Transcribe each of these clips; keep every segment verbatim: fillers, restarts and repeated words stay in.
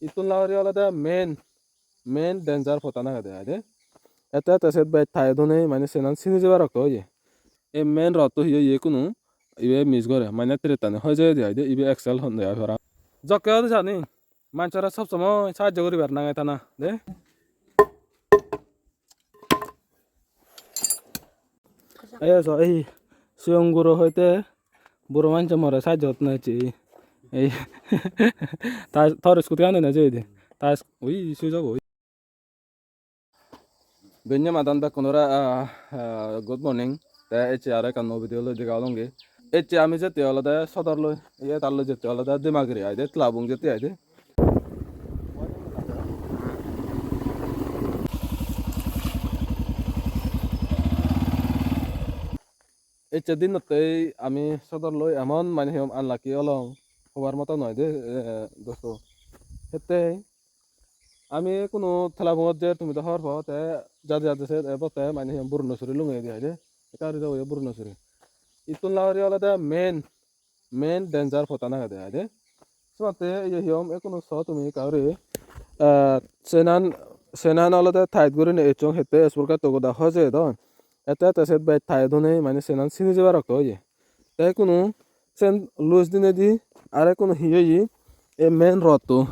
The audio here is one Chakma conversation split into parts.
Ittun lagori olode main, main danger pottan agede ai de. Ette ette set bej tie donei mane senan sini jebar okto oye. Ei main rod to hi oye kunu ibe miss gore, mane thread tani hoi jeyede ai de, ibe excel honde ai para. Jokke ode jani, manjore sob somoi sahajjo guribar nange tana de. Ei so, ei sigon guro hoite buro manje more sahajjo gotton ecche. Ei ta tor scooty an ene jeyede. Ta sc-, ui, sui jabo. Benne madan bekkunore, ah, ah, good morning. Te ecche aro ekkan nuo video loi dega olonge. Ecche ami jette olode sodor loi, iye tar loi jette olode Demagiri ai de, Tlabung jette ai de. Ecche dinottei ami sodor loi emon mane hi hom unlucky olong, hobar moto noi de, eh, dosto. Hettei ami kuno Tlabungot je tumi do hobor po, te jade jade se ebo te mane hi hom Burunasuri lungei de ai de. Ekka guri jabo ye Burunasuri. Ittun lagori olode main, main danger pottan agede ai de. Senotte ye hi hom ekkuno so tumi ekka guri, ah, senan, senan olode tight gurinei ecchong, hette spur gatto goda hoi jeyedon. Ette ette set bej tie donei mane senan sini jebar okto oye. Te ekkuno sen loose dinedi, aro ekkuno hi oye, ei main rod to,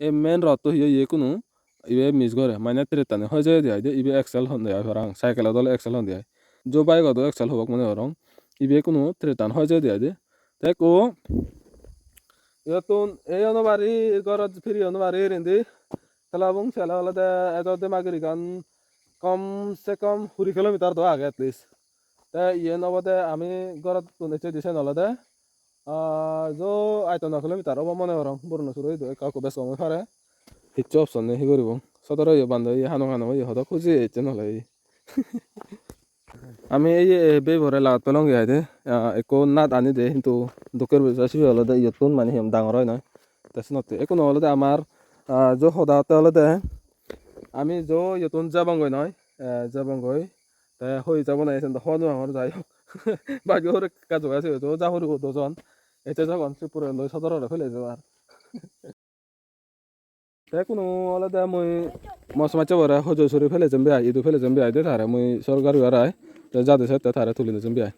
ei main rod to hi oye ekkuno ibe miss gore, mane thread tani hoi jeyede ai de, ibe excel honde ai parang, cycle ot ole excel honde ai, jo bike ot o excel hobok mone gorong, ibe ekkuno thread tan hoi jeyede ai de. Te ekku iyottun ei ono bari, gorot firi ono bari indi Tlabung sele olode edo Demagirigan kom se kom huri kilometer do age at least. Te iyen obode ami gorottun ecche di sen olode, ah, jo aito no kilometer obo mone gorong, Burunasuri idu ekka ekko bej gom oi pare. Hissu option nei, hi guribo? Sodoro ye bando ye, hanong hanong ye, hodok huji ecche nole ye. Ami ei ye bebore lagot pelonge ai de, ah, ekko nat ani de, hintu dukker bisoy sibe olode iyottun mane hi hom dangor oi noi. Te senotte ekkuno olode amar, ah, jo hoda hotte olode ami jo iyottun jebongoi noi, eh, jebongoi. Te hoi jabo nahi sen do hobor no pangor, jai hok. Bagi hore ekka joga se do ja huribo dojon. Ecche jogon se puro loi sodorore pele jebar. Te kuno olode mui mo somajje bore hojo suri pele jembi ai, idu pele jembi ai de tare mui sorkari arai. Te jade sette tare tuli nejembi ai.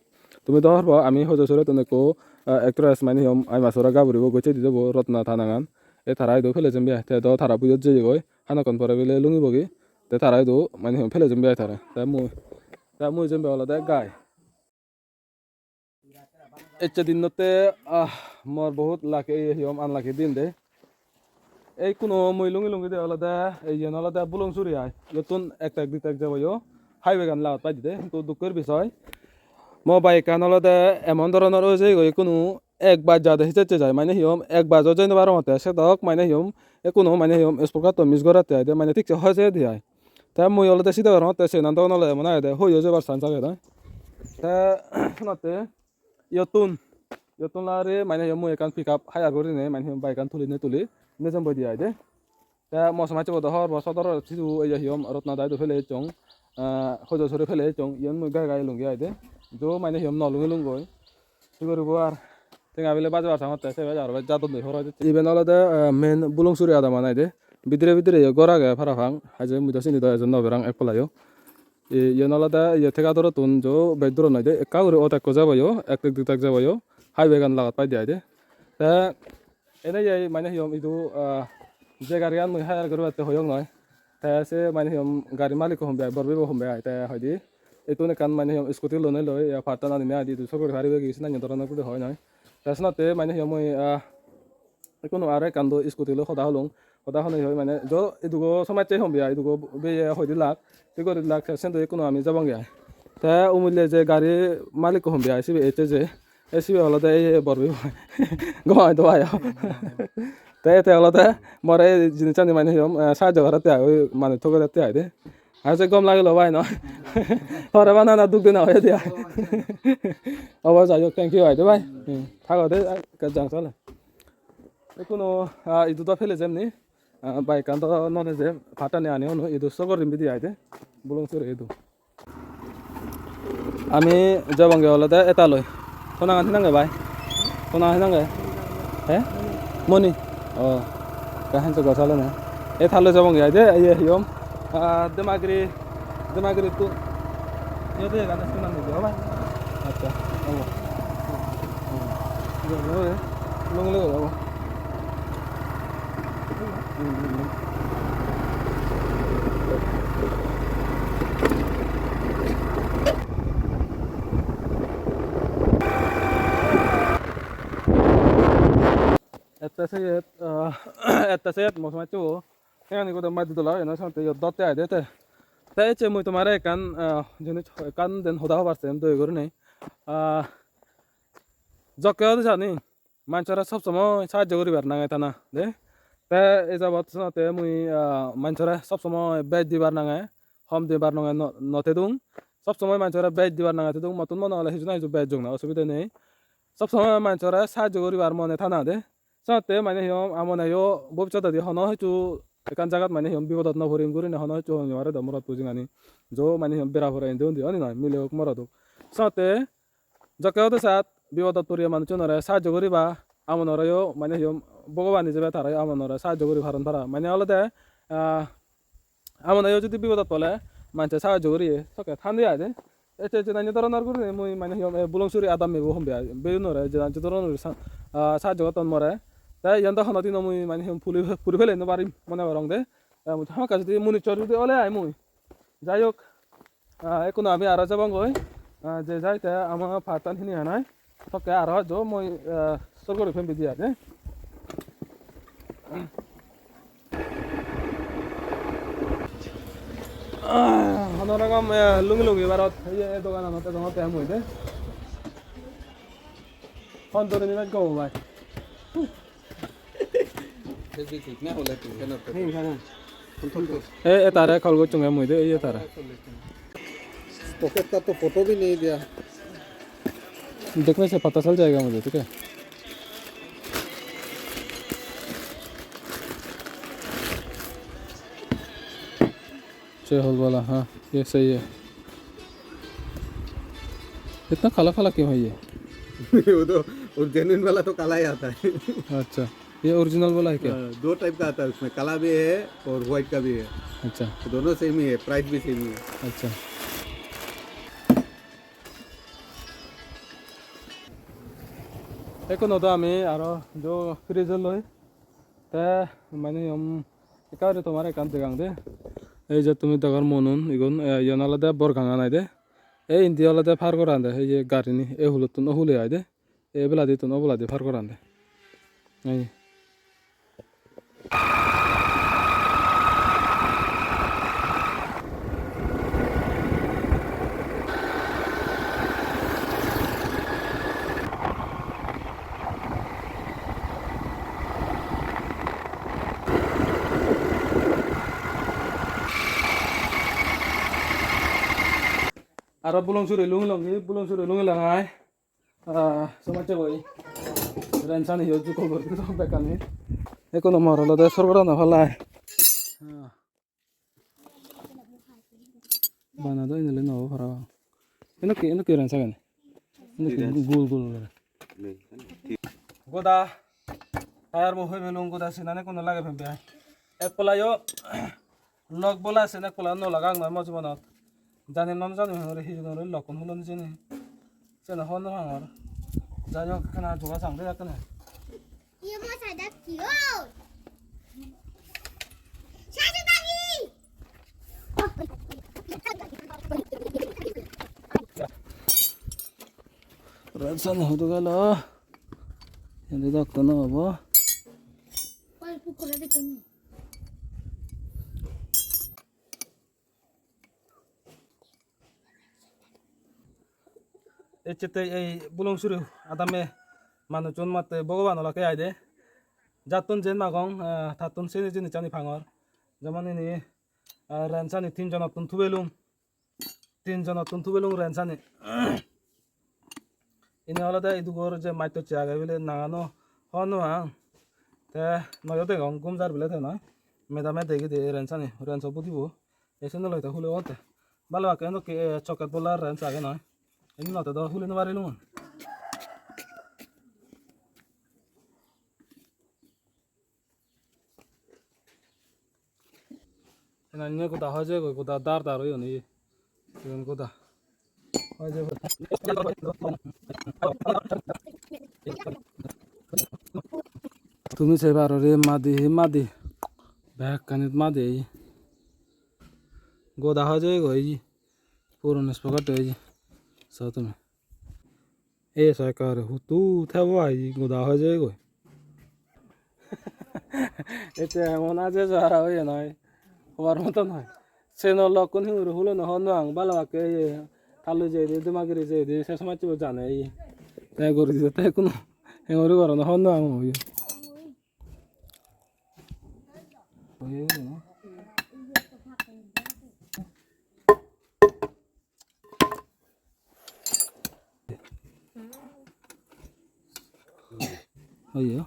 Tumi do hobor po ami hojo suri tun ekko, ah, actress mane hi hom ai masora gaburibo gocche dido bo Ratna ta nangan. E tara idu pele jembi ai. Te do tara bujot jeyegoi. Hanakkon pore bile lungibogi. Te tara idu mane hi hom pele jembi ai tare. Te mui, te mui jembi olode gai. Ecche dinnotte, ah, mor bohut lucky, ei hi hom unlucky din de. Ei kuno mui lungi lungi de olode, ei iyen olode Bulungsuri ai. Iyottun ek tek di tek jebo yo. Highway gan lagot pai di de, hintu dukkur bisoy. Mo bike an olode emon doronor oi jeyegoi, kuno ekbar jade hijecche jai, mane hi hom, ekbar jo jei no parongotte, sedok mane hi hom, ekkuno mane hi hom, sport gatto miss goratte ai de, mane thik se hoi jeyede ai. Te mui olode side parongotte senan dogan ole emon agede, hoyo jebar chance agede. Te senotte iyottun, iyottun lagare mane hi hom mui ekkan pickup hire gurinei, mane hi hom bike an tulinei tuli nejemboi di ai de. Te mo somajje bo do hobor po sodorot sidu ye hi hom Ratna da idu pele ecchong, ah, hojo suri pele ecchong, iyen mui gai gai elungi ai de. Jo mane hi hom no lungi lungoi. Hi guribo ar? Tenga bile bajebar sangotte, se bej aro bej jadon de horo jette. Iben olode, eh, main Bulungsuri adaman ai de. Bidire bidire yo ghor age parapang. Haje mui do sini do ejon no parang ek pola yo. I-, iyen olode ye Thegadorottun jo bej duro noi de. Ekka guri auto ekko jebo yo, ek tek di tek jebo yo. Highway gan lagat pai de ai de. Te ene ye mane hi hom idu, ah, je gariyan mui hire guribatte hoyong noi. Te se mane hi hom gari malikko hombe ai, bor bebo hombe ai, te hoide ittun ekkan mane hi hom scooty lonei loi, ya, part-an aninei aidi idu sogori paribegi, senanye doronor guri hoi noi. Te senotte mane hi hom mui, ah, ekkuno aro ekkan do scooty loi hoda holung. Hoda honei hoi mane jo idugo somajje hombe ai, idugo beye hoi di lak, ti gori lak, te sendo ekkuno ami jebonge ai. Te umille je gari malikko hombe ai, sibe ecche je, e sibe olode ei bor bebo ai. Gom ai do ai. Te, te olode more ei jinisani mane hi hom, eh, sahajjo goratte ai, oi manuj togeratte ai de. Ar je gom lagilo bhai no. Tore bana na duk dena hoye de ai. Obo jai hok, thank you ai de bhai. Hmm, thago de, ai, ekka jang sale. Ekkuno, ah, idu do pele jem ni. Ah, bike an do none jem, part-ani ani ono, idu sogor rim bidi ai de. Bulungsuri idu. Ami jebonge olode etaloi. To nangan hi nange bhai? To nangan hi nange? He? Moni. Oh. Hanse gosalo na. E thalo jabong ya de, ye yom. Ah, Demagiri, Demagiri tu. Yo de gana sunan ni, hoba? Acha, obo. Yo, yo, eh. Long, long, obo. Ette seyet, ah, ette seyet mosmaccho. Sengani gode madi dola, eno sante iyot dotte aide te. Te ecche mui tomare ekkan, ah, jinis, ekkan den hoda hobar sem doi gurinei. Ah, jokke ode sani, manjore sob somoi sahajjo guribar nange tana, de. Te e jabot senotte mui, ah, manjore sob somoi bej dibar nange, hom dibar nange no, no tedung. Sob somoi manjore bej dibar nange tedung, mottun mone hole hiju na hiju bej jong na, osubide nei. Sob somoi manjore sahajjo guribar mone tana de. Senotte mane hi hom, amone yo bobissottedi hono hissu ekkan jagat mane hi hom bipodot no porim gurinei hono hissu hoi no pare do morot bujingani. Jo mane hi hom bera pore indi undi, oni noi, mile ok morot ok. Senotte jokke ode sat bipodot poriye manuchunore sahajjo guriba, amonore yo mane hi hom Bhogoban ijebe tara yo amonore sahajjo guri paron para. Mane olode, ah, amone yo judi bipodot pole manje sahajjo guriye sokke thandi aide. Ecche je nanye doronor gurinei mui mane hi hom, eh, Bulungsuri adammebo hombe ai. Beyunore je nanye doronor sa-, ah, sahajjo gotton more. Te iyan do hono dino mui mane hi hom puri, puri pele no parim mone gorong de. Te mui hamakkai judi munichor judi ole ai mui. Jai hok, ah, ekkuno ami aro jebongoi. Ah, je jai te ama pattan hini anai. Tokke aro jo mui, eh, sor guri pembi di age. Ah, hono rokkom, eh, lungi lungi barot, iye, dogananot, dogananot te mui de. Hon dori ni bej gobo bai. Ei, ei, tare call gocchonge mui de, ei tare. Pocket का तो फोटो भी नहीं दिया। देखने से पता चल जाएगा मुझे, ठीक है? छह होल वाला, हाँ, ये सही है। इतना काला काला क्यों है ये? वो तो, वो जेन्युइन वाला तो काला ही आता है। अच्छा। ये ओरिजिनल वाला है क्या? हाँ, दो टाइप का आता है उसमें, काला भी है और व्हाइट का भी है। अच्छा। तो दोनों सेम ही है, प्राइस भी सेम ही है। अच्छा। Ekkuno do ami aro jo fridge loi. Te mane, um, ekka guri tomare ekkan degang de. Ei je tumi degor monun igun, eh, iyan olode Borgangan ai de. Ei indi olode par goran de, ei je garini, ei hulottun o hule ai de. Ei ebeladittun oboladi par goran de. Ei. Aro Bulungsuri lungi longi, Bulungsuri lungi langai. Ah, somajje boi. Rent ani yo juko gor di bekkani. Ekko number olode sorgorano palai. Ah. Bana do inele no obo parapang. Enokke, enokke rent agede. Enokke gul gul guri. Goda. Tire bo hoi belung goda sinane kono lage pembe ai. Ek pola yo log bola sene ek pola no lagak noi mo jibonot. Jani non jani hore hijeni hore lokkun hulon hijeni. Sene hobor no pangor. Jai hok ekkena joga sang de ekkena. Iyo mo sadak ki oi? Sadu dagi. Ransan hodo gelo. Indi do ekko no obo. Oi, pukure de kono. Ecche te ei Bulungsuri adamme manuchun matte Bhogoban olakke ai de. Jattun jen magong, eh, tattun seni jinissani pangor. Jemon ini, eh, rent ani tin jonottun tubelung. Tin jonottun tubelung rent ani. Ini olode idugor je maj tosse age bile nangano hobor no pang. Te noyo degong gum jar bile te noi. Madam-e degide rent ani, rent-o budibo. Ei senottei hule otte. Bhalo akke endokke, eh, chocolate bola rent age noi. Indi notte do hule no parilung. Enanye goda hoi jeyegoi, goda dar dar oyon ei. Iyen goda. Hoi jeyegoi. Tumi sei paror ei madi, ei madi. Bekkanit madi ei. Goda hoi jeyegoi ei. Puron spocket ei. So tumi. Ei so ekkore hutu thebo ai, goda hoi jeyegoi. Ete emon aje jo ara oye noi. Hobar moto noi. Seno lokkun hinguri hulo no hon no ang, bala bakke ye. Talo jeyede, Dumagiri jeyede, se somajje bo jane ye. Te guri de, te kuno hinguri goro no hon no ang oye. Oye, oye.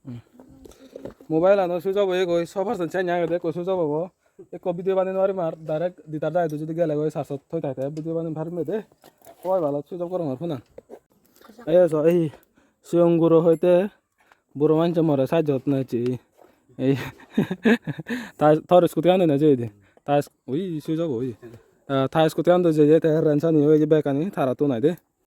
Oye. Mobile ano switch off oye goi, so percent charge agede, ekko switch off obo. Ekko video banei nw parim ar, direct ditar dai jodi gele goi charge ot thoi thai te video banei parim de. Hoi bala switch off gorongor phone an. Ei so, ei siyong guro hoite buro manche more side ot na che. Ei ta tor scooty an na je de. Ta s-, ui switch off oi. Ah, ta scooty an do je je te ren sani oi je bag ani tara to nai de.